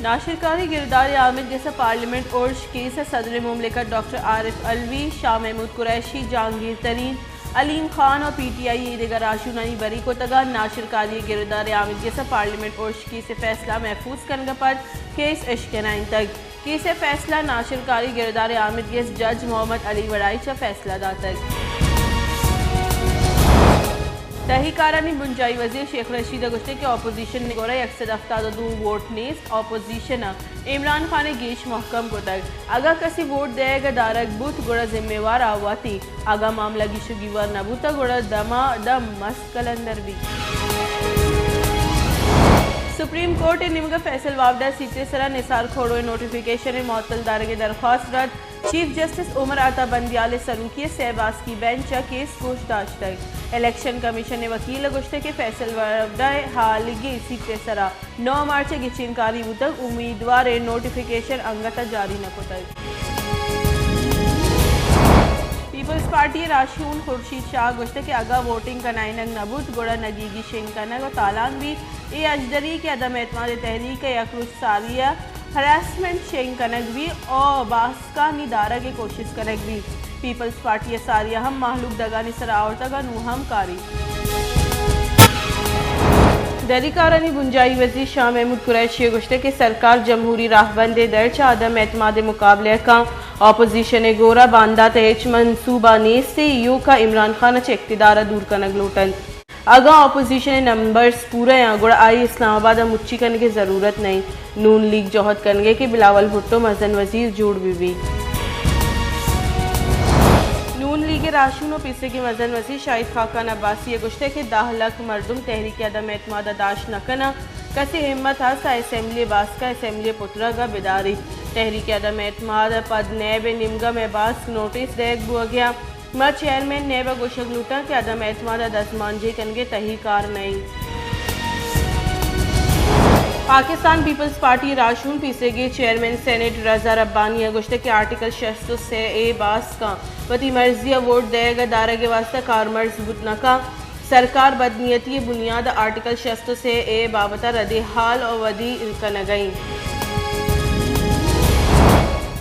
ناشرکاری گردار عامر گس ء پارلیمنٹ ارش کیس ء صدر مملکت ڈاکٹر عارف علوی، شاہ محمود قریشی، جہانگیر ترین، علیم خان و پی ٹی آئی ء دگہ راہشونانی بری کتگ ء ناشرکاری گردار عامر گس ء پارلیمنٹ ارش کیس ء فیصلہ محفوظ کنگ ء پد کیس اشکنائینتگ۔ کیس ء فیصلہ ناشرکاری گردار عامر گس جج محمد علی وڑائی چہ فیصلہ داتگ۔ تہی کارانی بنجاہی وزیر شیخ رشید ء گوشتگ کہ اپوزیشن ء گورا یک سد ہفتاد و دو ووٹ نیست، اپوزیشن ء عمران خان ء گیش محکم کتگ۔ اگاں کسی ووٹ دئیگ ء دارگ بوت گڑا ذمہ وار آ وتی، اگاں معاملہ گیش و گیوار نہ بوتگ گڑا دما دم مست کلندر بیت۔ سپریم کورٹ ء نیمگ ء فیصل واوڈا سیٹ ء سرا نثار کھوڑو ء نوٹیفکیشن ء معطل دارگ ء درخواست رد، چیف جسٹس عمر عطا بندیال ء سروکی ء سئے باسکی بینچ ء کیس گوش داشتگ۔ الیکشن کمیشن ء وکیل ء گوشتگ کہ فیصل واوڈا ء ہالیگیں سیٹ ء سرا نو مارچ ء گچین کاری بوتگ، امیدوار ء نوٹیفکیشن انگت ء جاری نہ کتگ۔ پیپلز پارٹی ء راہشون خورشید شاہ ء گوشتگ کہ اگاں ووٹنگ کنائینگ نہ بوت گڑا نگیگی شنگ کنگ ء تالان بیت۔ اے اژدری کہ عدم اعتماد تحریک ء یک روچ ساری ء ہراسمنٹ شنگ کنگ بیت ء باسکانی دارگ ء کوشست کنگ بیت۔ پیپلز پارٹی ء ساری ء ہم مہلوک دگانی سرا آورتگ ء نوں ہم کاری۔ دہلی کارانی بنجاہی وزیر شاہ محمود قریشی ء گوشتگ کہ سرکار جمہوری راہبند ء در چہ عدم اعتماد ء مقابلہ ء کن، اپوزیشن ء گورا باندات ء ہچ منصوبہ نیست ء ایوک ء عمران خان ء چہ اقتدار ء دور کنگ لوٹ انت۔ اگاں اپوزیشن ء نمبرز پورہ آں گڑا آئی اسلام آباد ء مچی کنگ ء ضرورت نہ انت۔ نون لیگ جہد کنگ ء کہ بلاول بھٹو مزن وزیر جوڑ بہ بیت۔ نون لیگ ء راہشون و پیسریگیں مزن وزیر شاہد خاقان عباسی ء گوشتگ کہ دہ لکھ مردم تحریک عدم اعتماد ء داشت نہ کناں، کسے ہمت ہست ء اسمبلی ء باسک ء اسمبلی ء پترگ ء بداریت۔ تحریک عدم اعتماد ء پد نیب ء نیمگ ء مئے باسک نوٹس دئیگ بوہگ ء انت۔ ما چیئرمین نیب ء گوشگ لوٹاں کہ عدم اعتماد ء دزمانجنی کنگ ء تہی کار نہ انت۔ پاکستان پیپلز پارٹی ء راہشون پیسریگیں چیئرمین سینیٹ رضا ربانی ء گوشتگ کہ آرٹیکل شست و سے اے باسکاں وتی مرضی ء ووٹ دئیگ ء دارگ ء واستہ کارمرز بوت نہ کنت۔ سرکار بدنیتی ء بنیاد ء آرٹیکل شست و سے اے بابت ء رد ء حال ء ودی کنگ ء انت۔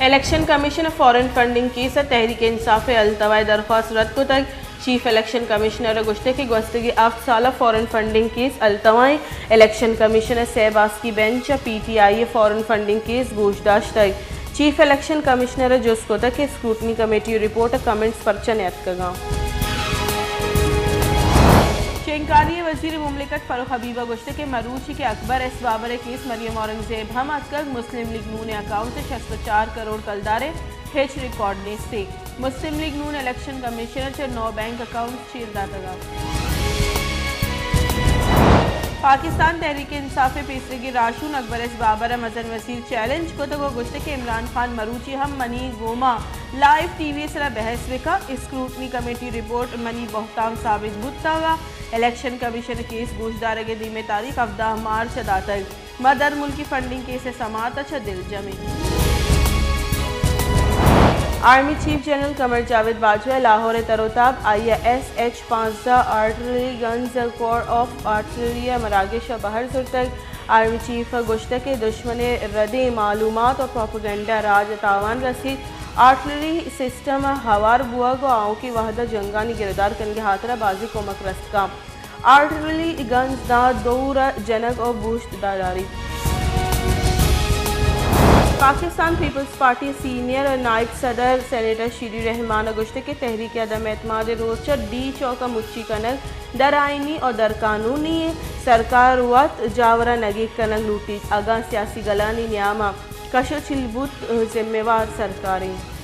الیکشن کمیشن ء فارن فنڈنگ کیس ء تحریک انصاف ء التوا ء درخواست رد کتگ۔ چیف الیکشن کمشنر ء گوشتگ کہ گوستگیں ہفت سال ء فارن فنڈنگ کیس التوا انت۔ الیکشن کمیشن ء سئے باسکی بینچ ء پی ٹی آئی ء فارن فنڈنگ کیس گوش داشتگ۔ چیف الیکشن کمشنر ء جست کتگ کہ اسکروٹنی کمیٹی ء رپورٹ ء کمنٹس پرچہ نیاتکگاں۔ شنگکاری ء وزیر مملکت فرخ حبیب ء گوشتگ کہ مروچی کہ اکبر ایس بابر ء کیس مریم اورنگزیب ہم اتکگ، مسلم لیگ نون ء اکاؤنٹ ء شست و چار کروڑ کلدار ء ہچ ریکارڈ نیست۔ مسلم لیگ نون الیکشن کمیشن ء چہ نو بینک اکاؤنٹ چیر داتگ ات۔ پاکستان تحریک انصاف ء پیسریگیں راہشون اکبر ایس بابر ء مزن وزیر چیلنج کتگ ء گوشتگ کہ عمران خان مروچی ہم منی گوما لائیو ٹی وی ء سرا بحث بکن، اسکروٹنی کمیٹی رپورٹ منی بہتام ثابت بوتگ ء الیکشن کمیشن ء کیس گوشدارگ ء دیمی تاریخ ہفدہ مارچ ء داتگ۔ ما درملکی فنڈنگ کیس ء سماعت ء چہ دلجم ایں۔ Army chief general Qamar Javed Bajwa ء لاہور ء تر و تاب آئی ء ایس ایچ پانزدہ artillery guns corps of artillery ء مراگش ء بہر زرتگ۔ آرمی چیف ء گوشتگ کہ دشمن ء ردیں معلومات و پروپیگنڈا راج ء تاوان رسیت، آرٹلری سسٹم ء ہوار بوگ و آؤکیں وہد ء جنگانی گردار کنگ ء ہاترا بازیں کمک رست کنت۔ آرٹلری گنز داں دور ء جنگ ء بوشت داریت۔ پاکستان پیپلز پارٹی ء سینئر نائب صدر سینیٹر شیری رحمان ء گوشتگ کہ تحریک عدم اعتماد ء روچ ء ڈی چوک ء مچی کنگ در آئینی ء در قانونی انت، سرکار وت جاور ء نگیگ کنگ لوٹیت، اگاں سیاسی گلانی نیام ء کش ء چل بوت، ذمہ وار سرکار انت۔